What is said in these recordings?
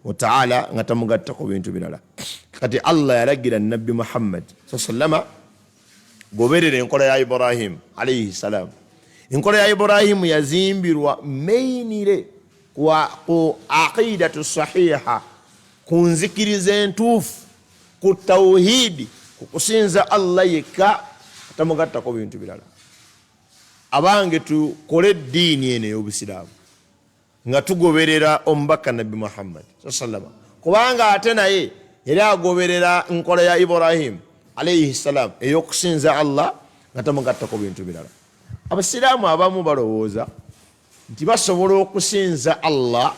Wataala nga tamugattako bintu birala. Kati Allah yalagira Nabbi Muhammad sa sallama, goberera enkola ya Ibrahimu alaihi salam. Enkola ya Ibrahimu yazimbirwa mainire ku aqidatu sahiha, ku nzikiriza entuufu, ku tauhidi, ku kusinza Allah yekka tamugattako bintu birala. Abange, tukole eddiini eno ey'obusiraamu nga tugoberera omubaka Nabbi Muhammad sallama, kubanga ate naye yali agoberera nkola ya Ibrahimu alaihi salam ey'okusinza Allah nga tamugattako bintu birala. Abasiraamu abamu balowooza nti basobola okusinza Allah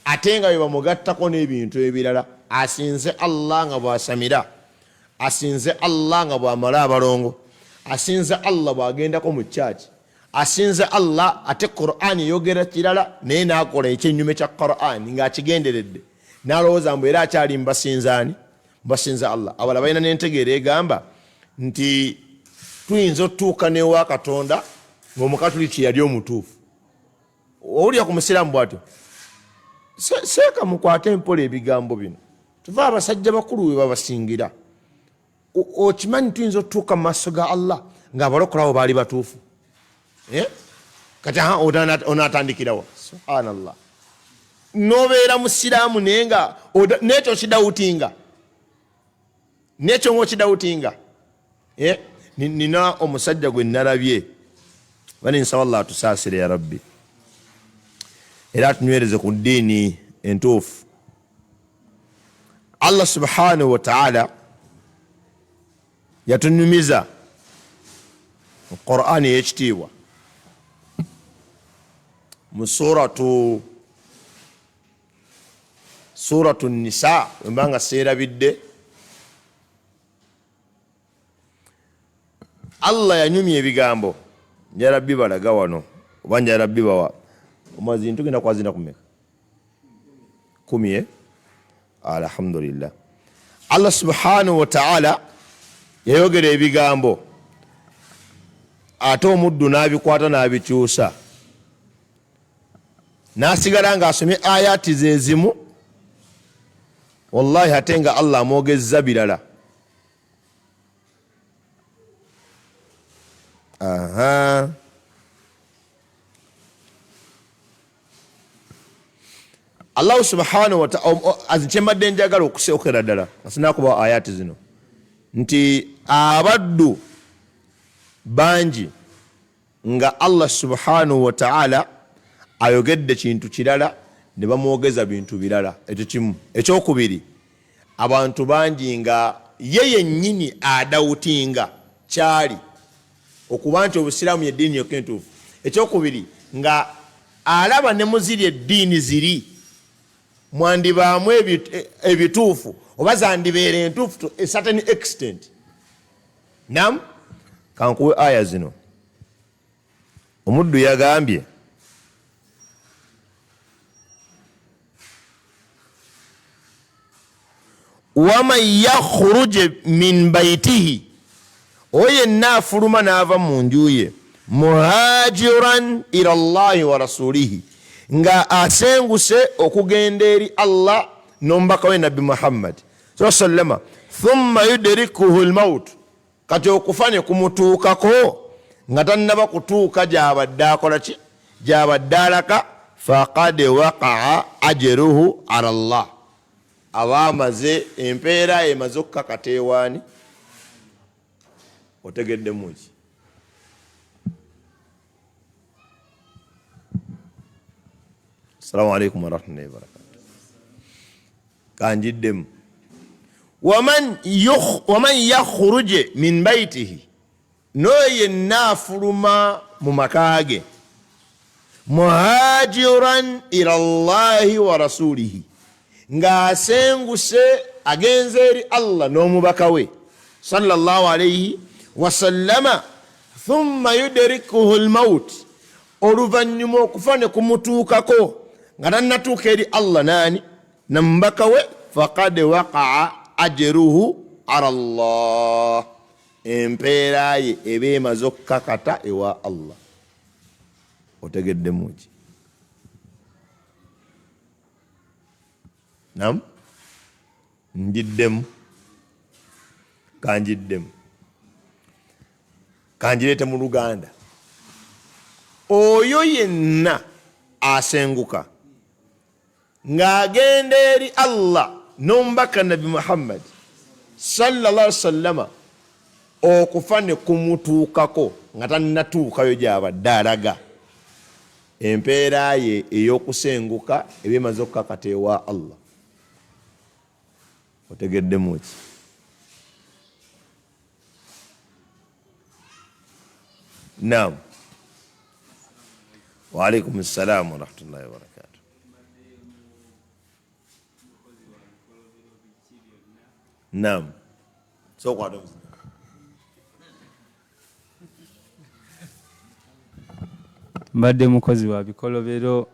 ate nga bebamugattako n'ebintu ebirala. Asinze Allah nga bwasamira, asinze Allah nga bwamala abalongo, asinze Allah bwagendako mu kyaki, asinze Allah ate Qur'ani eyogera kirala, naye nakola ekyenyume kya Qur'ani ng'akigenderedde, n'alowooza mbu era akyali mubasinzaani, mubasinza Allah. Abala balina n'entegeera egamba nti tuyinza otutuuka n'ewa Katonda ng'omukatuliki yali omutuufu. Owulira ku musiraamu bwatyo, seeka mukwate empola ebigambo bino, tuva abasajja bakulu we babasingira. Okimanyi tuyinza otutuuka mu maaso ga Allah ng'abalokole abo baali batuufu. Kati onaatandikirawa? Subhanallah, nobeera musiraamu naye nga nekyo kidawutinga, nekyo ngaokidawutinga. Nina omusajja gwe nalabye, bani nsaba Allah atusaasire ya Rabbi, era atunywereze ku ddiini entuufu. Allah subhanahu wataala yatunyumiza mu Qur'ani ey'ekitiibwa mu suratu Nisa, wemba nga seerabidde, Allah yanyumya ebigambo. Njala bibalaga wano oba njala bibawa omwazini? Tugenda kwazina kumeka? 10. Alhamdulillah, Allah subhanahu wataala yayogera ebigambo ate omuddu n'abikwata n'abikyusa, n'asigala ng'asomye ayati ze zimu, wallahi, ate nga Allah amwogezza birala. Aha, Allahu subhanahu wataala, kyembadde njagala okusookera ddala asinakuba ayati zino nti abaddu bangi nga Allah subhanahu wataala ayogedde kintu kirala ne bamwogeza bintu birala. Ekyo kimu. Ekyokubiri, abantu bangi nga ye yennyini adawutinga kyali okuba nti obusiraamu yeddiini yokka entuufu. Ekyokubiri, nga alaba ne muziri eddiini ziri mwandibaamu ebituufu oba zandibeera entuufu to a certain extent. Nam kankuwe aya zino. Omuddu yagambye, waman yakhruj min baitihi, oyo yenna afuluma n'ava mu nju ye, muhajiran ila llahi wa rasulihi, nga asenguse okugenda eri Allah n'omubaka we Nabbi Muhammad sa sallama, thumma yudrikuhu lmaut, kati okufa ne kumutuukako nga tannaba kutuuka gyabadde akola ki, gyabadde alaka, faqad waqaa ajruhu ala llah, aba amaze empeera emaze okukakata ewaani. Otegeddemu ki? Assalamu alaikum warahmatullahi wabarakatu. Kanjiddemu, waman yakhruje min baitihi, n'oyo yenna afuluma mu maka ge, muhajiran ila llahi wa rasulihi, ng'asenguse agenze eri Allah n'omubaka we sallallahu alaihi wasallama, thumma yudrikuhu lmaut, oluvannyuma okufa ne kumutuukako nga tannatuuka eri Allah naani namubaka we, faqad waqaa ajruhu ala llah, empeera ye eba emaze okukakata ewa Allah. Otegeddemu ki? Nam njiddemu, kanjiddemu, kanjireete mu Luganda. Oyo yenna asenguka ng'agenda eri Allah n'omubaka Nabbi Muhammad sallallahu alaihi wasallama, okufa ne kumutuukako nga tannatuukayo gy'abadde alaga, empeera ye ey'okusenguka eba emaze okukakata ewa Allah. Otegeddemu ki? Naam. Waalaikum ssalamu warahmatullahi wabarakatuh. Naam. Sokwata omuzindaalo. Mbadde mukozi wa bikolobero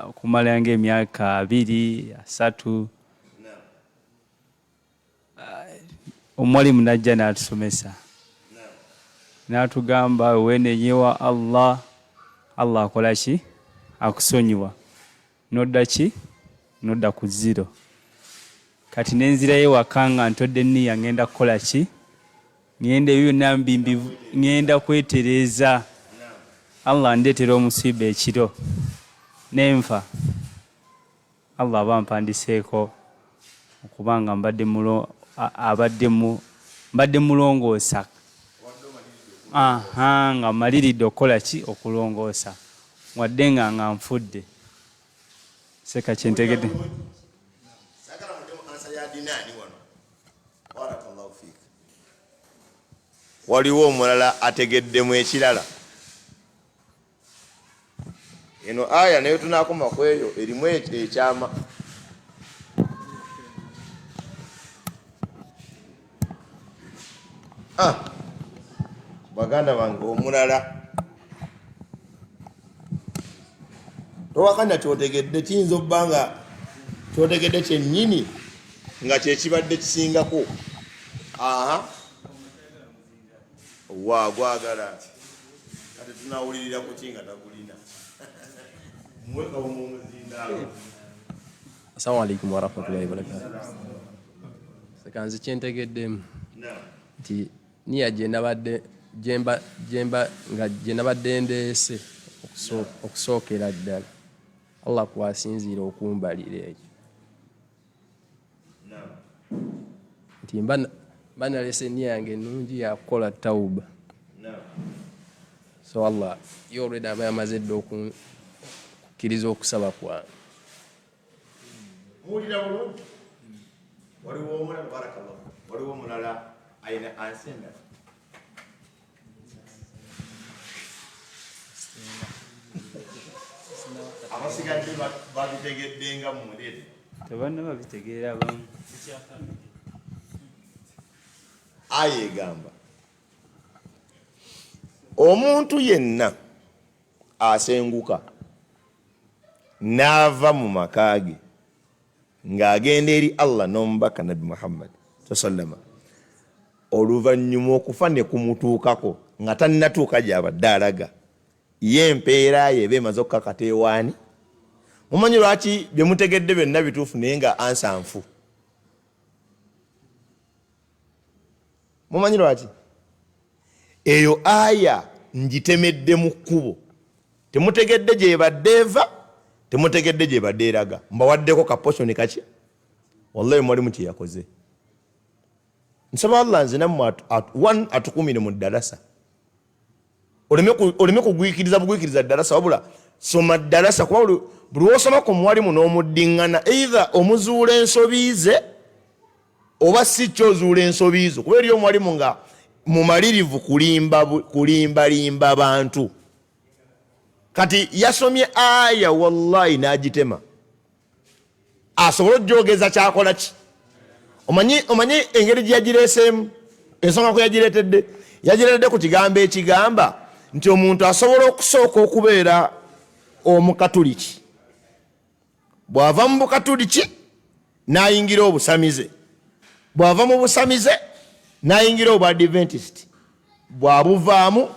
okumala ng'emyaka 2 3. Omwalimu najja n'atusomesa n'atugamba weenenyewa Allah, Allah akola ki? Akusonyiwa. Nodda ki? Nodda ku zero. Kati nenzirayo ewaka nga ntodde nniya, ngenda kukola ki? Ngenda ebyo byonna ngenda kwetereeza. Allah andeetera omusiiba ekiro nenfa. Allah aba ampandiseeko okuba nga mbadde mbadde mulongoosa. Aha, nga maliridde okukola ki? Okulongoosa. Wadde nga nfudde. Seka kyentegedde. Sagala muddemu ansa ya dinaani wano. Barakallahu fiik. Waliwo omulala ategeddemu ekirala. Eno aya nayo tunaakoma ku eyo erimu ekyama. Ah, baganda bange, omulala towakanya kyotegedde, kiyinza okuba nga kyotegedde kyennyini nga kyekibadde kisingako. Aha, wa gwagala kati tunawulirira kuki nga tagulina muwekawo muzindaalo. Assalamu alaikum warahmatullahi wabarakatuh. Seka nze kyentegeddemu nti niya gye nabadde gyemba gyemba nga gye nabadde ndeese okusookera ddala Allah kwasinziira okumbalira ekyo nti mba nalese eniya yange ennungi yakukola tauba, so Allah ye already aba yamaze dda okukkiriza okusaba kwange. Muwulira bulungi? Waliwo omulala? Barakallahu. Waliwo omulala ayina ansi endala? Abasigadde babitegedde nga mmwe? Tebanna babitegeera abamu. Aya egamba omuntu yenna asenguka n'ava mu maka ge ng'agenda eri Allah n'omubaka Nabbi Muhammad sallama, oluvannyuma okufa ne kumutuukako nga tannatuuka gy'abadde alaga, ye empeera ye eba emaze okukakata ewaani. Mumanyi lwaki bye mutegedde byonna bituufu naye nga ansa nfu? Mumanyi lwaki? Eyo aya ngitemedde mu kkubo. Temutegedde gyebadde eva, temutegedde gyebadde eraga. Mbawaddeko ka portion kaki? Wallahi mwalimu kye yakoze. Nsaba Allah nze nammwe one atukuumire mu ddalasa. Oleme kugwikiriza bugwikiriza ddalasa, wabula soma ddalasa, kuba buli wosoma ku mwalimu n'omuddiŋŋana, either omuzuula ensobi ze oba si kyo ozuula ensobi zo, kuba eri omwalimu nga mumalirivu kulimbalimba bantu. Kati yasomye aya wallahi n'agitema asobole ojjogeza kyakola ki. Omanyi engeri gye yagireeseemu, ensonga kwe yagireetedde, yagireetedde ku kigambo ekigamba nti omuntu asobola okusooka okubeera omukatuliki, bw'ava mu bukatuliki n'ayingira obusamize, bw'ava mu busamize n'ayingira obwadventist, bw'abuvaamu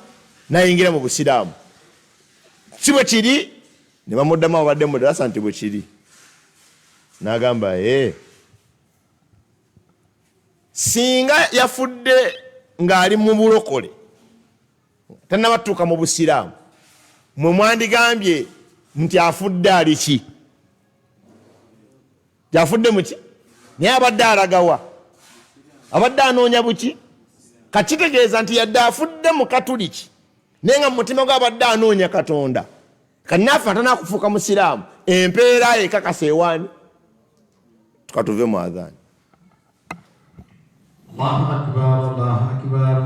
n'ayingira mu busiraamu. Si bwe kiri? Ne bamuddamu abadde mu darasa nti bwe kiri. N'agamba ee, singa yafudde ng'ali mu bulokole tannabatuuka mu busiraamu, mwe mwandigambye nti afudde ali ki? Afudde muki? Naye abadde alagawa? Abadde anoonya buki? Kakitegeeza nti yadde afudde mu katuliki, naye nga mu mutima gwe abadde anoonya Katonda. Kanaafe atanakufuuka musiraamu, empeera ekakasa ewaani? Tukatuve mu adhaani. Allahu akbar, Allahu akbar,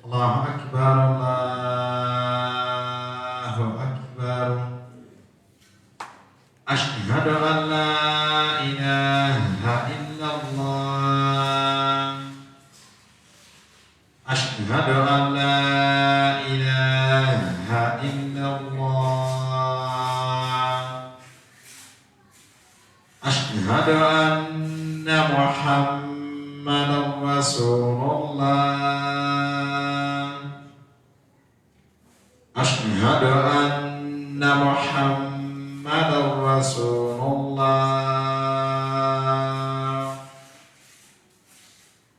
Allahu akbar, Allahu akbar. Ashhadu an la ilaha illa Allah. Ashhadu an la ilaha illa Allah. Ashhadu anna Muhammadan Rasulullah. Ashhadu anna Muhammadan Rasulullah.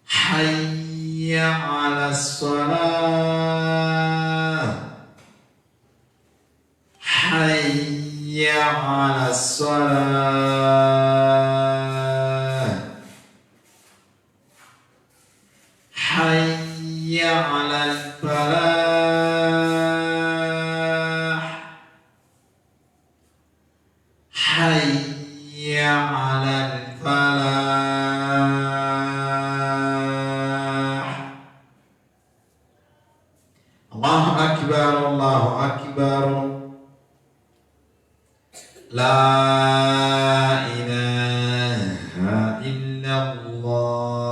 Hayya ala salah. Hayya ala salah. Hayya ala al-falah. Hayya ala al-falah. Allahu akbar, Allahu akbar. La ilaha illa Allah.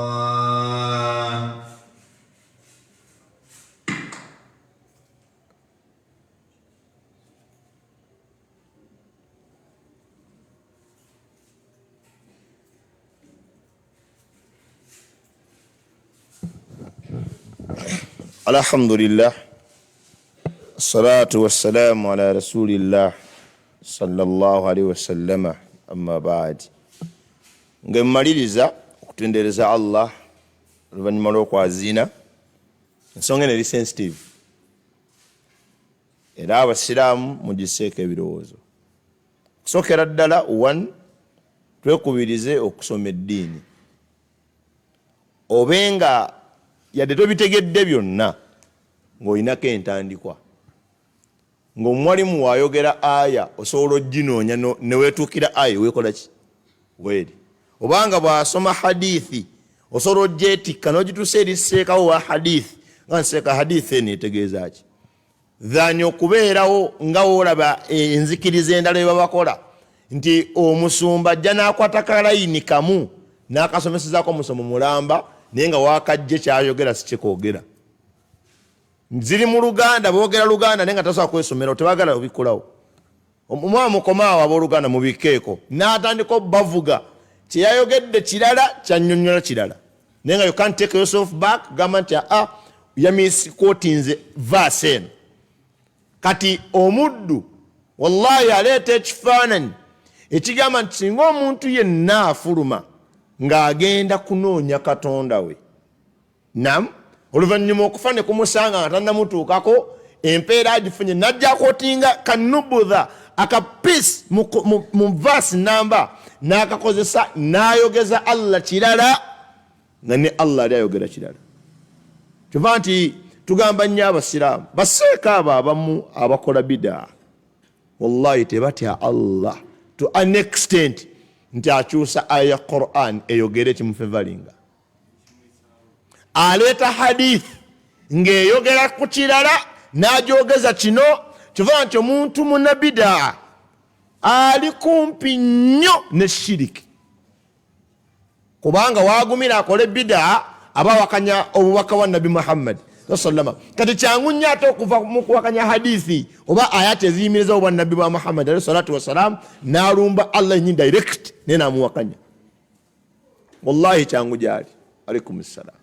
Alhamdulillah, assalatu wassalamu ala rasulillah sallallahu alaihi wasallama, amma baad. Nga mmaliriza okutendereza Allah oluvannyuma lw'okwaziina, ensonga eno eri sensitive era abasiraamu mugisseeko ebirowoozo. Okusookera ddala, one, twekubirize okusoma eddiini, obe nga yadde tobitegedde byonna ng'olinako entandikwa, ng'omuwalimu waayogera aya osobola oginoonya neweetuukira aya weekola ki weeri, obanga bw'asoma hadithi osobola ogyetikka n'ogituusa eri seekawo wa hadithi, nga nseeka hadithi eno etegeeza ki, than okubeerawo nga woolaba enzikiriza endala ebabakola nti omusumba ajja n'akwata kalayini kamu n'akasomesezaako omusomo mulamba, naye nga wakajje kyayogera si kyekoogera. Ziri mu Luganda, boogera Luganda naye nga tasobola kwesomera, tebagala obikolawo. Omwana mukomaawo abooluganda mubikkeeko, n'atandika obavuga kyeyayogedde kirala, kyannyonnyola kirala, naye nga you can't take yourself back, gamba nti aa yamisquotinze verse eno. Kati omuddu wallahi aleeta ekifaananyi ekigamba nti singa omuntu yenna afuluma ng'agenda kunoonya Katonda we, nam oluvannyuma okufa ne kumusanga nga tannamutuukako, empeera agifunye. Najja quotinga kanubudha akapiece mu verse namba n'akakozesa n'ayogeza Allah kirala, nga ne Allah ali ayogera kirala. Kyova nti tugamba nnyo abasiraamu baseeko abo abamu abakola bidaa, wallahi tebatya Allah to an extent nti akyusa aya ya Quran eyogere ekimufevalinga, aleeta hadith ng'eyogera ku kirala n'agyogeza kino. Kyova nti omuntu munabidaa ali kumpi nnyo ne shiriki, kubanga wagumira akole bidaa aba awakanya obubaka bwa Nabbi Muhammad sallama. Kati kyangu nnyo ate okuva mu kuwakanya hadithi oba ayati eziyimirizawo bwa Nabbi bwa Muhammad alayhi salatu wassalam, n'alumba Allah yennyini direct naye n'amuwakanya. Wallahi kyangu gyali. Alaikum ssalam.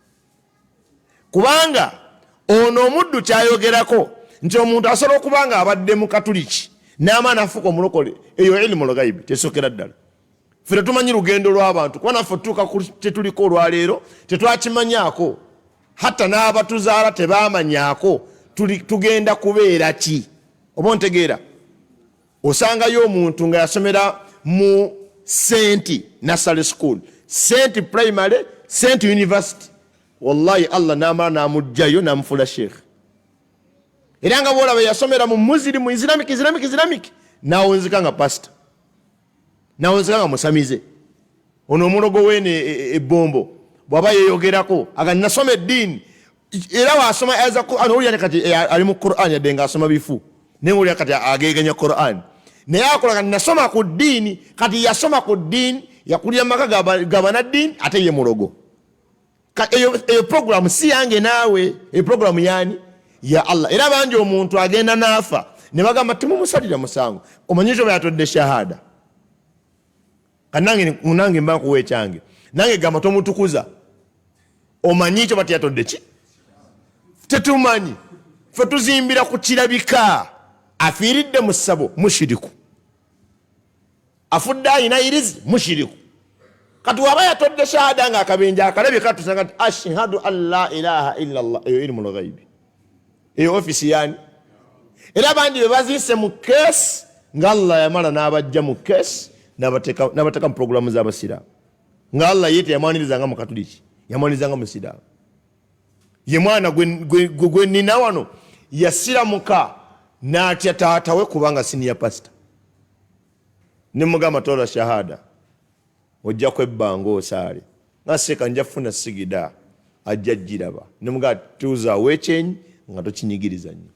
Kubanga ono omuddu kyayogerako nti omuntu asobola okuba nga abadde mu katuliki N'amaana afuuka omulokole. Eyo ilimu lghaibi tesookera ddala. Ffe tetumanyi lugendo lw'abantu, kuba naffe tutuuka kyetuliko olwaleero tetwakimanyako, hatta n'abatuzaala tebamanyako tugenda kubeera ki. Oba ontegeera? Osangayo omuntu nga yasomera mu Senti Nursery School, Senti Primary, Senti University, wallahi Allah n'amala n'amugjayo n'amufuula sheikh. Era nga bwolaba yasomera mu Muslim, Islamic, Islamic, Islamic, n'awunzika nga pastor, n'awunzika nga musamize. Ono omulogo weene ebbombo bw'aba yeeyogerako aga nasoma eddiini, era wasoma aya Quran, owulira kati ali mu Quran yadde ng'asoma bifu, naye owulira kati ageegenya Quran, naye akola kati nasoma ku ddiini. Kati yasoma ku ddiini, yakulira mu maka ga banaddiini, ate ye mulogo. Eyo programu si yange naawe, eyo programu yaani? Ya Allah. Era bangi omuntu agenda n'afa ne bagamba temumusalira musango, omanyi kyoba yatodde shahada. Kanange nange mba nkuwa ekyange, nange gamba tomutukuza, omanyi kyoba teyatodde ki? Tetumanyi, fe tuzimbira ku kirabika. Afiiridde mu ssabo mushiriku, afudde ayina irizi mushiriku. Kati waba yatodde shahada nga akabenje akalabye katusanga nti ashhadu an la ilaha illa Allah, eyo ilimu lghaibi, eyo ofisi yani. Era bangi be baziise mu keesi nga Allah yamala n'abajja mu keesi n'abateeka mu puroguramu z'abasiraamu, nga Allah ye teyamwaniriza nga mukatuliki, yamwaniriza nga musiraamu. Ye mwana gwe nina wano yasiramuka n'atya taata we kubanga siniya pasita, ne mugamba tola shahada ojja kwebbanga osaale, nga seeka nja kufuna sigida ajja giraba, ne mugamba tuuzaawo ekyenyi nga tokinyigiriza nnyo,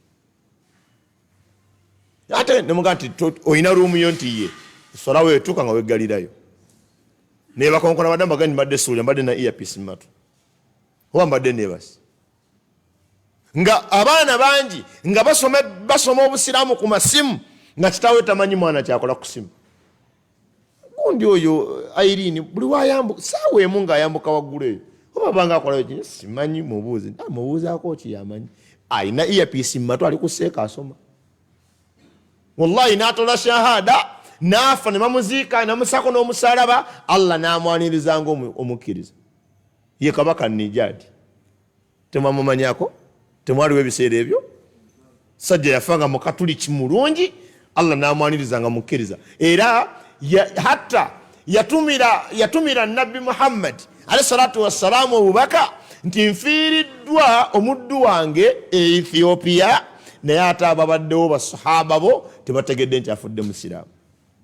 ate ne mugamba nti olina ruumu yo nti ye sola weetuuka nga weggalirayo, naye bakonkona badde mbagani mbadde suulya mbadde na earpiece mu matu oba mbadde neebase. Nga abaana bangi nga basoma obusiraamu ku masimu, nga kitaawe tamanyi mwana kyakola ku simu. Gundi oyo Irene buli wayambuka saawa emu ng'ayambuka waggulu eyo, oba banga akolayo kino simanyi, mubuuze. Mubuuzaako ki yamanyi, alina earpiece mu matu ali ku seeka asoma. Wallahi n'atola shahada n'afa ne bamuziika namusaako n'omusalaba, Allah n'amwaniriza ng'omukkiriza. Ye kabaka Nijadi temwamumanyako, temwaliwo ebiseera ebyo. Sajja yafa nga mukatuliki mulungi, Allah n'amwaniriza nga mukkiriza. Era hatta yatumira Nabbi Muhammad alayhi salatu wassalamu obubaka nti nfiiriddwa omuddu wange e Ethiopia, naye ate ababaddewo basahaba bo tebategedde nti afudde musiraamu,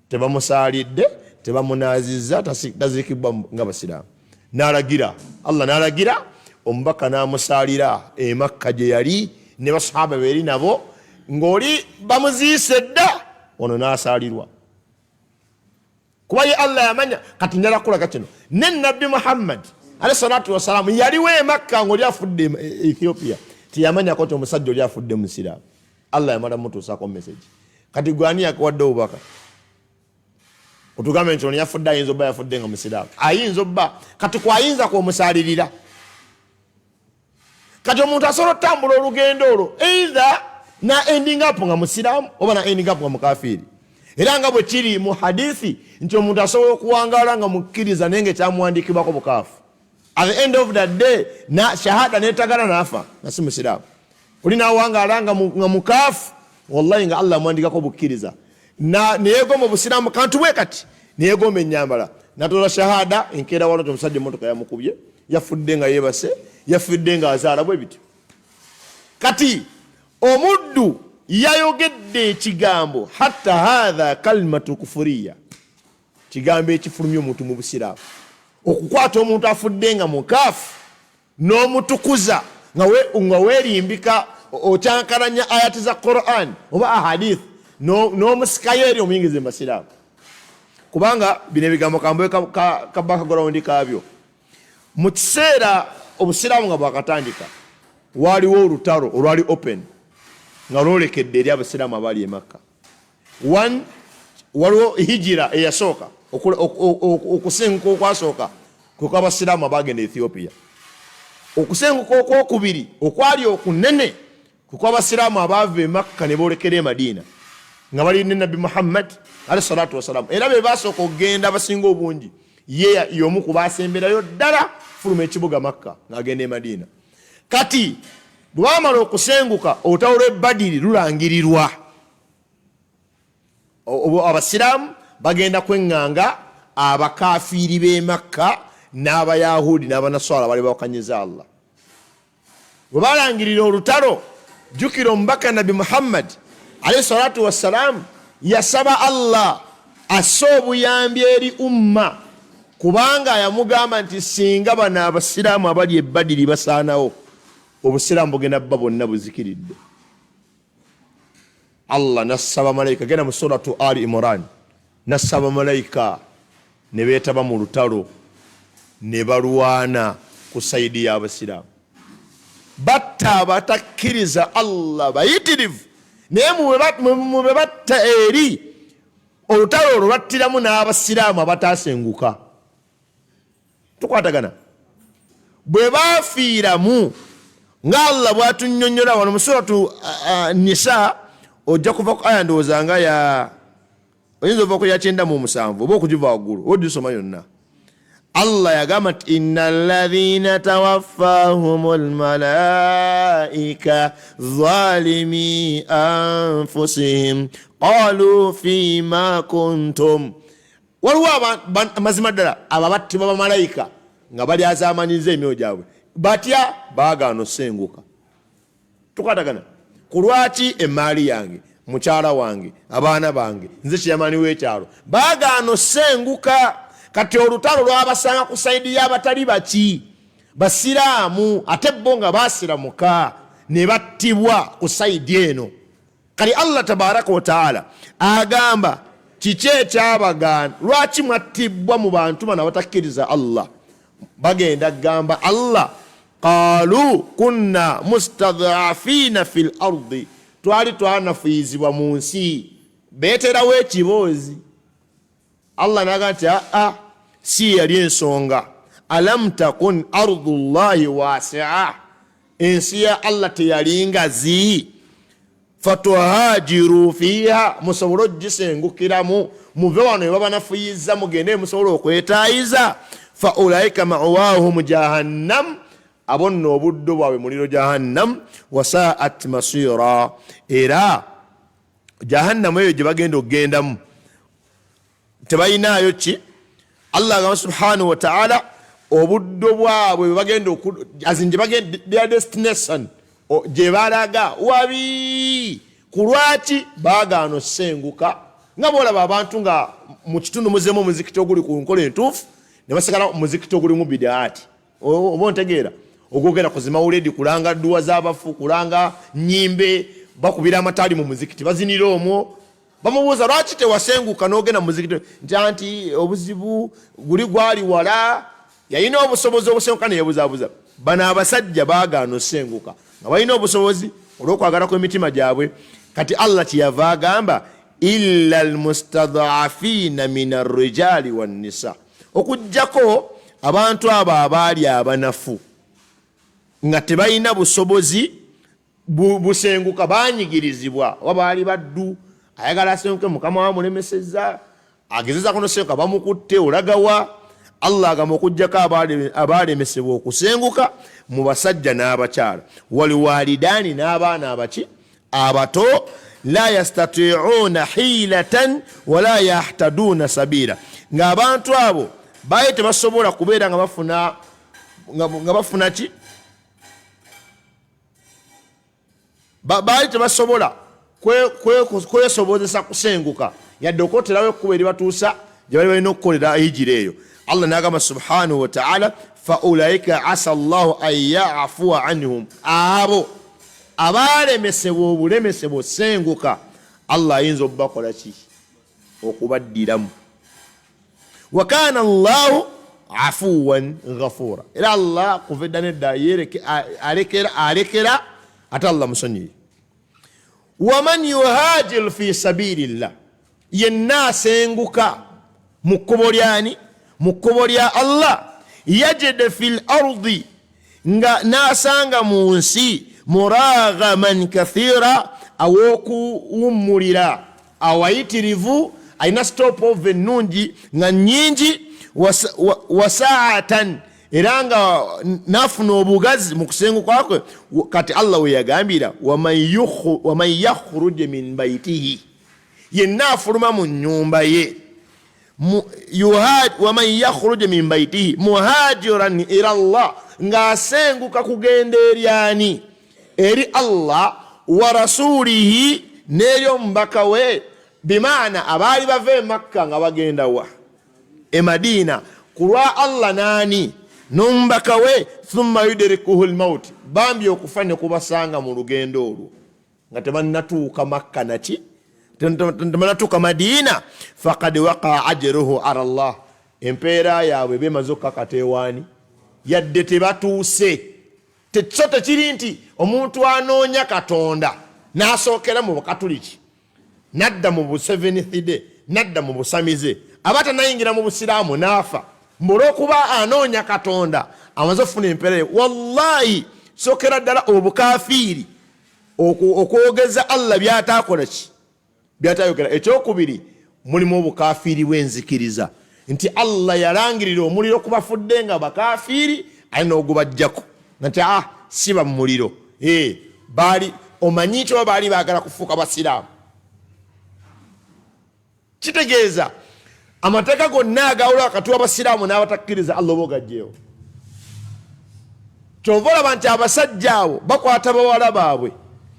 tebamusaalidde, tebamunaazizza, taziikibwa nga basiraamu. N'alagira Allah, n'alagira omubaka n'amusaalira e Makka gye yali ne basahaba beeri nabo, ng'oli bamuziise dda, ono n'asaalirwa kuba ye Allah yamanya. Kati njala kulaga kino, ne Nabbi Muhammad alayhi salatu wassalamu yaliwo e Makka ng'oli afudde e Ethiopia, teyamanyako nti omusajja oli afudde musiraamu. Allah yamala mutuusaako message. Kati gwe ani yakuwadde obubaka otugambe nti ono yafudde? Ayinza obba yafudde nga musiraamu, ayinza obba kati kwayinza kwomusaalirira. Kati omuntu asobola okutambula olugendo olwo either na ending up nga musiraamu oba na ending up nga mukafiiri. Era nga bwe kiri mu hadithi nti omuntu asobola okuwangaala nga mukkiriza naye nga ekyamuwandiikibwako bukaafu, at the end of the day na shahada netagala nafa nga si musiraamu. Oli nawangaala nga mukaafu, wallahi nga Allah amuwandikako bukkiriza, neyegomba obusiraamu kantu bwe kati, neyegomba ennyambala, natola shahada enkeera walo nti omusajja emmotoka yamukubye, yafudde nga yeebase, yafudde nga azaala, bwe bityo. Kati omuddu yayogedde ekigambo hatta hatha kalimatu kufuriya, kigambo ekifulumya omuntu mu busiraamu, okukwata omuntu afudde nga mukaafu n'omutukuza nga weerimbika okyankalanya ayati za Quran oba ahadith, n'omusikayo eri omuyingiza mu basiraamu. Kubanga bino ebigambo kambe ka background kaabyo, mu kiseera obusiraamu nga bwakatandika waaliwo olutalo olwali open nga lwolekedde eri abasiraamu abaali e Makka. One, waliwo hijira eyasooka, okusenguka okwasooka kwe kw'abasiraamu abaagenda Ethiopia. Okusenguka okwokubiri okwali okunene kwe kw'abasiraamu abaava e Makka ne boolekera e Madiina. Nga bali ne Nabbi Muhammad alayhi salatu wasalamu, era be basooka okugenda abasinga obungi. Ye y'omu ku basemberayo ddala fuluma ekibuga Makka ng'agenda e Madiina. Kati bwe bamala okusenguka, olutalo lw'e Badiri lulangirirwa. Abasiraamu bagenda kweŋŋanga abakafiiri b'e Makka n'Abayahudi n'Abanaswara bali bawakanyiza Allah. Bwe balangirira olutalo, jjukira omubaka Nabbi Muhammad alayhi salatu wassalamu yasaba Allah asse obuyambi eri umma, kubanga yamugamba nti singa bano abasiraamu abali e Badiri basaanawo, obusiraamu bugenda bba bwonna buzikiridde. Allah nassaba malayika, genda mu suratu Ali Imran, nassaba malayika ne beetaba mu lutalo ne balwana ku sayidi y'abasiraamu, batta abatakkiriza Allah bayitirivu. Naye mu be batta eri olutalo olwo battiramu n'abasiraamu abataasenguka. Tukwatagana? Bwe bafiiramu, nga Allah bw'atunnyonnyola wano mu suratu Nisa, ojja kuva ku aya ndowooza nga ya oyinza ova ku ya 97 oba okugiva waggulu oba ogisoma yonna. Allah yagamba nti inna alladhina tawaffahum almalaika zalimi anfusihim qalu fima kuntum. Waliwo amazima ddala abo abattibwa bamalayika nga bali azamanyiza emyoyo gyabwe, batya baagaana osenguka. Tukwatagana? Ku lwaki emaali yange, mukyala wange, abaana bange, nze kyeyamaani w'ekyalo, baagaana osenguka. Kati olutalo lwabasanga ku sayidi y'abatali baki basiraamu, ate bo nga basiramuka ne battibwa ku sayidi eno. Kati Allah tabaraka wataala agamba kiki ekyabagaana, lwaki mwattibwa mu bantu bano abatakkiriza Allah? Bagenda kugamba Allah, qalu kunna mustadhafina fi l ardi, twali twanafuyizibwa mu nsi, beeterawo ekiboozi. Allah naga nti aa, si yali ensonga. Alam takun ardu llahi wasia, ensi ya Allah teyali ngazi, fatuhajiru fiiha, musobole ogisengukiramu, muve wano ebabanafuyiza mugende musobole okwetayiza. Fa ulaika mawahum jahannam, abo nno obuddo bwabwe muliro jahannam, wasaat masira, era jahannamu eyo gye bagenda okugendamu tebalinaayo ki. Allah agamba subhanahu wataala obuddo bwabwe bwebagenda, as in gyebagenda, their destination gye balaga wabi. Ku lwaki baagaana osenguka? Nga boolaba abantu nga mu kitundu muzeemu omuzikiti oguli ku nkola entuufu, ne basigala muzikiti ogulimu bidaati, oba ontegeera, ogwogera ku zimawuledi, kulanga dduwa z'abafu, kulanga nyimbe, bakubira amataali mu muzikiti, bazinira omwo. Bamubuuza lwaki tewasenguka n'ogenda mu muzikiti, nti anti obuzibu guli gwali wala, yalina obusobozi obusenguka neyebuzaabuza. Bano abasajja baagaana osenguka nga balina obusobozi olw'okwagala kw'emitima gyabwe. Kati Allah kyeyava agamba illa almustadafina min arrijali wannisa, okugjako abantu abo abaali abanafu nga tebalina busobozi busenguka, banyigirizibwa, oba baali baddu, ayagala asenguke mukama wamulemesezza, agezezako nosenguka bamukutte, olagawa. Allah agamba okugjako abalemesebwa okusenguka mu basajja n'abakyala, waliwalidaani, n'abaana abaki abato, la yastatiuna hilatan wala yahtaduuna sabila, ng'abantu abo baali tebasobola kubeera nga bafuna nga bafuna ki, baali tebasobola kwesobozesa kusenguka yadde okwoterawo ekkubo eribatuusa gye bali balina okukolera hijira eyo. Allah n'agamba subhanahu wataala faulaika asa llahu an yafuwa anhum, abo abalemesebwa obulemesebwa osenguka, Allah ayinza obubakola ki, okubaddiramu. Wakana llahu afuwan ghafura, era Allah kuva edda nedda alekera, ate Allah musonyiyi. Waman yuhajir fi sabilillah, yenna asenguka mu kkubo lyani, mu kkubo lya Allah, yajid fi l ardi, nga n'asanga mu nsi muragaman kathira, aw'okuwummulira. Awayitirivu, alina stop over ennungi nga nnyingi, wasaatan, era nga nafuna obugazi mu kusenguka kwe. Kati Allah we yagambira, waman yakhruj min baitihi, yenna afuluma mu nnyumba ye, waman yakhruj min baitihi muhajiran ila Allah, ng'asenguka kugenda eri ani? Eri Allah wa rasulihi, n'eri omubaka we. Bimaana abaali bava e Makka nga bagenda wa? E Madiina, ku lwa Allah naani? N'omubaka we. Thumma yudrikuhu lmauti, bambi okufa ne kubasanga mu lugendo olwo nga tebannatuuka Makka, naki tebannatuuka Madiina, fakad wakaa ajruhu ala llah, empeera yaabwe bemaze okukakata ewaani yadde tebatuuse. So tekiri nti omuntu anoonya Katonda n'asookera mu Bukatuliki, nadda mu Buseventh Day, nadda mu busamize, aba tanayingira mu Busiraamu n'afa, mbu olw'okuba anoonya Katonda amaze okufuna empeera ye. Wallahi, sookera ddala obukafiiri okwogeza Allah byatakola ki, byatayogera. Ekyokubiri, mulimu obukafiiri bw'enzikiriza, nti Allah yalangirira omuliro ku bafudde nga bakafiiri, ali n'ogubajjako nti ah, siba mu muliro. Baali omanyi nti oba baali baagala kufuuka basiraamu. Kitegeeza amateeka gonna agawula wakati w'abasiraamu n'abatakkiriza Allah oba ogajjeewo. Kyova olaba nti abasajja abo bakwata bawala baabwe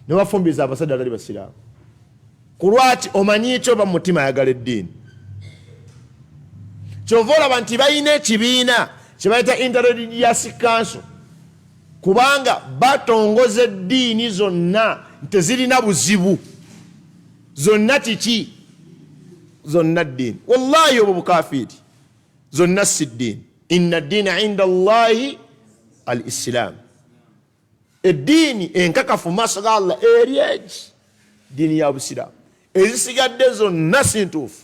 ne bafumbiza abasajja atali basiraamu. Ku lwaki? Omanyi ki oba mu mutima ayagala eddiini. Kyova olaba nti balina ekibiina kye bayita Interreligious Council, kubanga batongoza eddiini zonna tezirina buzibu, zonna kiki, zonna ddiini. Wallahi obwo bukafiiri, zonna si ddiini. Inna ddiina inda Allahi al Islaamu, eddiini enkakafu mu maaso ga Allah eri egi ddiini ya Busiraamu, ezisigadde zonna si ntuufu.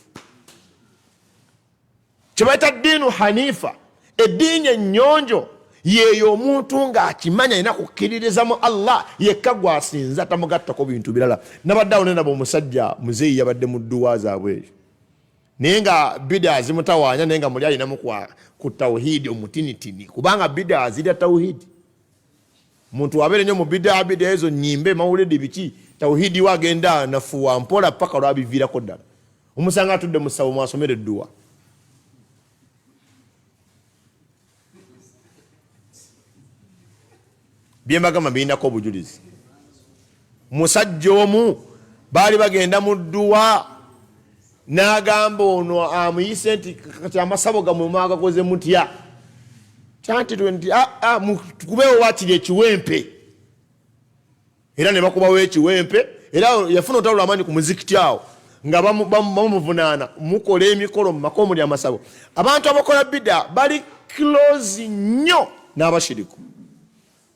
Kyebayita ddiinu hanifa, eddiini ennyonjo, yeeyo omuntu ng'akimanya alina kukkiririza mu Allah yekka gwasinza, tamugattako bintu birala. Nabadde awo nenaba omusajja muzeeyi yabadde mu dduwa zaabwe eyo, naye nga bida zimutawaanya, naye nga muli alinamu ku tawhidi omutinitini, kubanga bida zirya tawhidi. Muntu wabeere nnyo mu bida, bida ezo nyimbe mawuledi biki, tawhidi we agenda nafuwa mpola paka lwabiviirako ddala. Omusanga atudde mu ssabo mwasomera edduwa. Byembagamba birinako obujulizi. Musajja omu baali bagenda mu dduwa, n'agamba ono amuyise nti kati amasabo gamwe mwagakoze mutya? Kyanti nti tukubeewo wakiri ekiwempe. Era ne bakubawo ekiwempe, era yafuna olutalo lw'amaanyi ku muzikiti awo nga bamuvunaana, mukola emikolo mu maka omuli amasabo. Abantu abakola bida bali close nnyo n'abashiriku,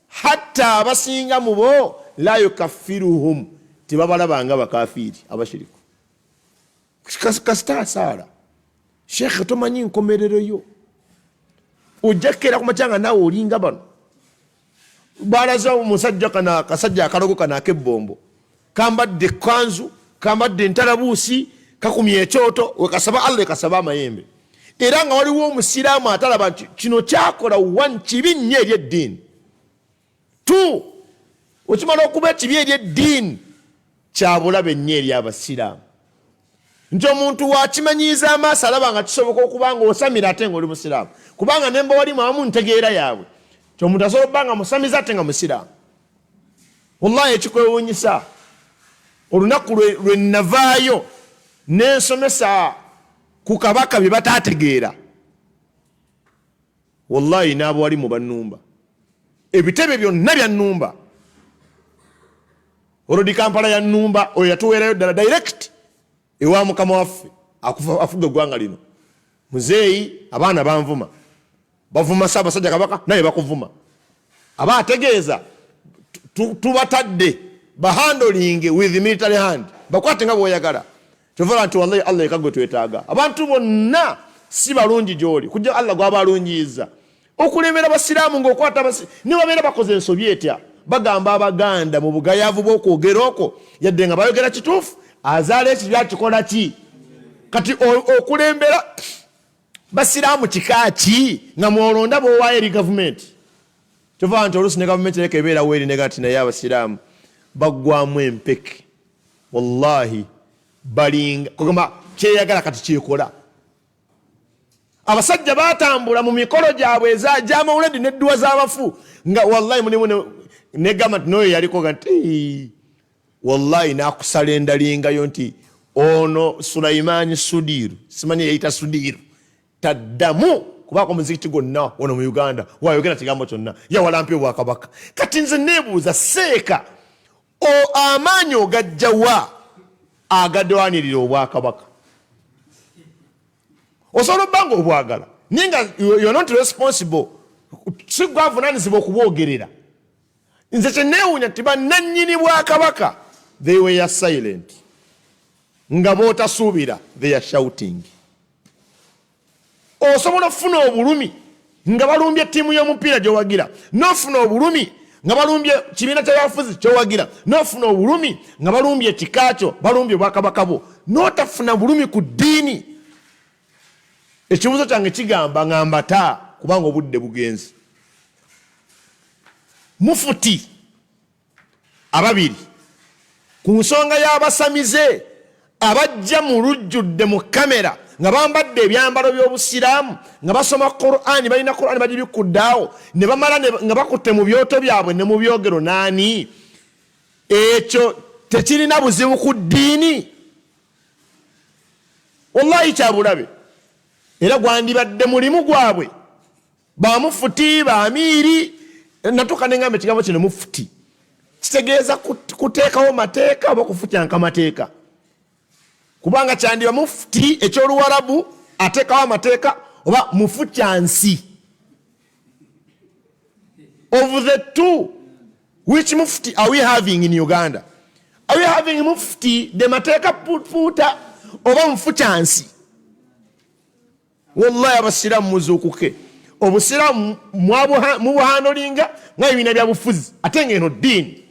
hatta abasinga mu bo la yukaffiruhum, tebabalaba nga bakafiiri abashiriku. Kasita asaala, shekhe tomanyi nkomerero yo, ojja kukeera ku makya nga naawe olinga bano balaze omusajja kano akasajja akalogo kano ak'ebbombo, kambadde ekkanzu, kambadde entalabuusi, kakumye ekyoto, wekasaba Allah ekasaba amayembe. Era nga waliwo omusiraamu atalaba nti kino kyakola one kibi nnyo eri eddiini, two okimala okuba ekibi eri eddiini kyabulabe nnyo eri abasiraamu, nti omuntu wakimanyiiza amaaso alaba nga kisoboka okuba nga osamira ate nga oli musiraamu, kubanga nemba wali mwamu ntegeera yaabwe nti omuntu asobola okuba nga musamize ate nga musiraamu. Wallahi ekikwewuunyisa, olunaku lwe navaayo nensomesa ku kabaka bye bataategeera, wallahi n'abawali mu bannumba, ebitebe byonna byannumba, olodi Kampala yannumba, oyo yatuweerayo ddala direct ewa mukama waffe afuga eggwanga lino. Muzeeyi abaana banvuma, bavuma Ssaabasajja Kabaka, naye bakuvuma, aba ategeeza tubatadde bahandolinge with military hand, bakwate nga bwoyagala. Kyovala nti wallahi Allah yekka gwe twetaaga. Abantu bonna si balungi gy'oli kujja Allah gwaba alungiyiza. Okulemera basiraamu ng'okwata ne babeera bakoze ensobi etya, bagamba Abaganda mu bugayaavu bw'okwogera okwo, yadde nga bayogera kituufu, Azaala ekibi akikola ki? Kati okulembera basiraamu kika ki nga mwolonda bwowaayo eri gavumenti? Kyova nti oluusi ne gavumenti leka ebeerawo eri nega nti naye abasiraamu baggwamu empeke, wallahi balinga kugamba kyeyagala kati kyekola. Abasajja batambula mu mikolo gyabwe egyamawuledi nedduwa z'abafu nga wallahi mulimu negamba nti noyo yaliko ga nti wallahi nakusala endalingayo nti ono Sulaimaani Sudiiru, simanyi yeyita Sudiiru, taddamu kubaako muzikiti gwonna wano mu Uganda wayogera kigambo kyonna, yawalampya obwakabaka. Kati nze neebuuza, seeka amaanyi ogajjawa agadwanirira obwakabaka? Osobola obba nga obwagala naye nga you're not responsible, si gwe avunaanyizibwa okubwogerera. Nze kyeneewuunya nti bannannyini bwakabaka they were silent, nga bootasuubira they are shouting. Osobola okufuna obulumi nga balumbye ttiimu y'omupiira gy'owagira, n'ofuna obulumi nga balumbye kibiina ky'abafuzi ky'owagira, n'ofuna obulumi nga balumbye ekika kyo, balumbye obwakabaka bwo, n'otafuna bulumi ku ddiini. Ekibuuzo kyange kigamba nga mbata kubanga obudde bugenze. Mufuti ababiri ku nsonga y'abasamize abajja mu lujjudde mu kamera nga bambadde ebyambalo by'obusiraamu nga basoma Qur'ani, balina Qur'ani bagibikkudde ne bamala nga bakutte mu byoto byabwe ne mu byogero naani. Ekyo tekirina buzibu ku ddiini? Wallahi kyabulabe, era gwandibadde mulimu gwabwe bamufuti baamiiri. Natuuka nengamba ekigambo kino mufuti kitegeeza kuteekawo mateeka oba kufutyanka mateeka, kubanga kyandiba mufuti eky'oluwarabu ateekawo amateeka oba mufutyansi. Of the two, which mufti are we having in Uganda? Are we having mufti the mateeka puta oba mufutyansi? Wallahi abasiraamu muzuukuke. Obusiraamu mubuhandolinga nga ebibiina bya bufuzi, ate ng'eno ddiini.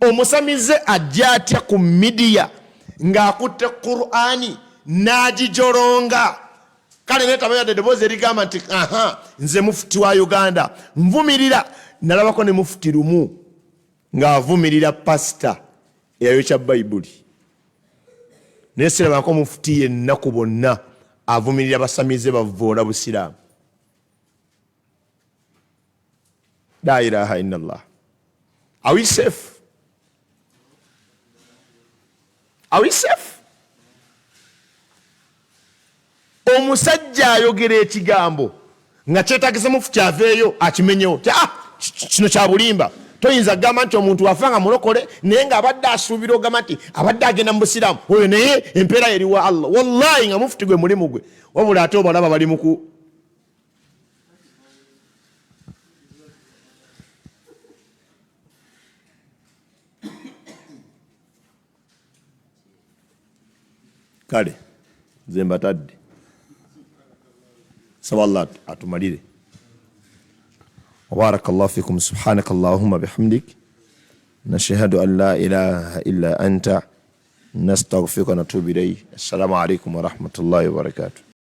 Omusamize ajja atya ku midiya ng'akutte Qur'ani n'agijoronga? Kale neetaba yadde eddoboozi erigamba nti aha, nze mufuti wa Uganda nvumirira. Nalabako ne mufuti lumu ng'avumirira pasita eyayokya Bayibuli, naye sirabako mufuti yenna ku bonna avumirira basamize bavvoola busiraamu. La ilaha illallah. Are we safe? Are we safe? Omusajja ayogera ekigambo nga kyetagisa mufuti aveeyo akimenyewo, kino kya bulimba. Toyinza kugamba nti omuntu afa nga mulokole naye ng'abadde asuubira ogamba nti abadde agenda mu busiraamu oyo, naye empeera eri wa Allah. Wallahi nga mufuti gwe mulimu gwe, wabula ate obalaba bali muku Kale nze mbatadde, saba Allah atumalire. Wabaraka llahu fikum. Subhanaka allahumma bihamdik, nashhadu an la ilaha illa anta, nastaghfiruka wa natubu ilayk. Assalamu alaikum warahmatullahi wabarakatuh.